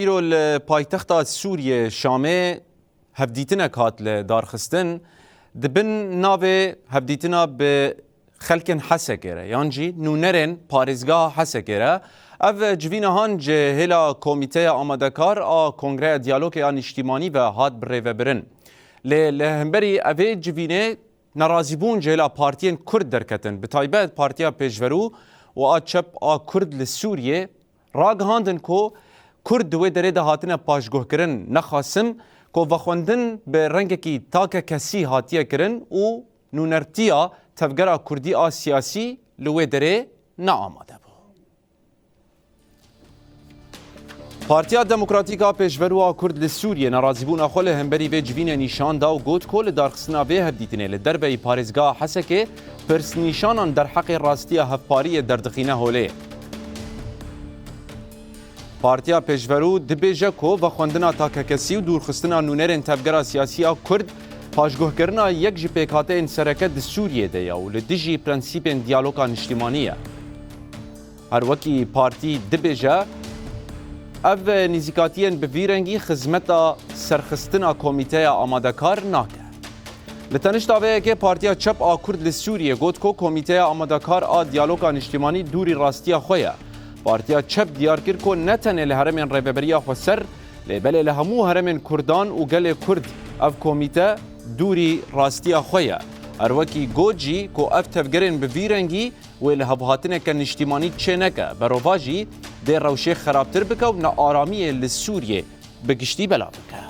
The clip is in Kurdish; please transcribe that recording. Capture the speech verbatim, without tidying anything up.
Li paytexta Sûriyê Şamê hevdîtinek hat li darxistin. Di bin navê hevdîtina bi xelkên Hesekê re yan jî nûnerên parêzgeha Hesekê re, ev civîna han ji hêla Komîteya Amadekar a Kongreya Diyalogê ya Niştîmanî ve hat birêvebirin. Lê li hemberî evê civînê nerazîbûn ji hêla partiyên Kurd derketin, bi taybet Partiya Pêşverû û a Çep a Kurd li Sûriyê, ragihandin ku Kurd di wê derê de hatine paşguhkirin, nexasim ku vexwendin bi rengekî takekesî hatiye kirin û nûnertiya tevgera Kurdî a siyasî li wê derê ne amade bû. Partiya Demokratîk a Pêşverû a Kurd li Sûriyê nerazîbûna xwe li hemberî vê civînê nîşan da û got ku li darxistina vê hevdîtinê li derveyî parêzgeha Hesekê pirsnîşanan derheqê rastiya hevpariyê derdixîne holê. Partiya Pêşverû dibêje ku vexwendina takekesî û dûrxistina nûnerên tevgera siyasî ya Kurd paşguhkirina yek ji pêkhateyên sereke di Sûriyê de ye û li dijî prensîpên diyaloga niştîmanî ye. Her wekî partî dibêje, ev nîzîkatiyên bi vî rengî xizmeta serxistina komîteya amadekar nake. Li tenişta vê yekê Partiya Çep a Kurd li Sûriyê got ku Komîteya Amadekar a Diyaloga Niştîmanî dûrî rastiya xwe ye. Partiya Çep diyar kir ku ne tenê li herêmên Rêveberiya Xweser, lê belê li hemû herêmên Kurdan û gelê Kurd ev komîte dûrî rastiya xwe ye. Her wekî got jî ku ev tevgerên bi vî rengî wê li hevhatineke niştîmanî çêneke, berovajî dê rewşê xerabtir bike û nearamiyê li Sûriyê bi giştî belav bike.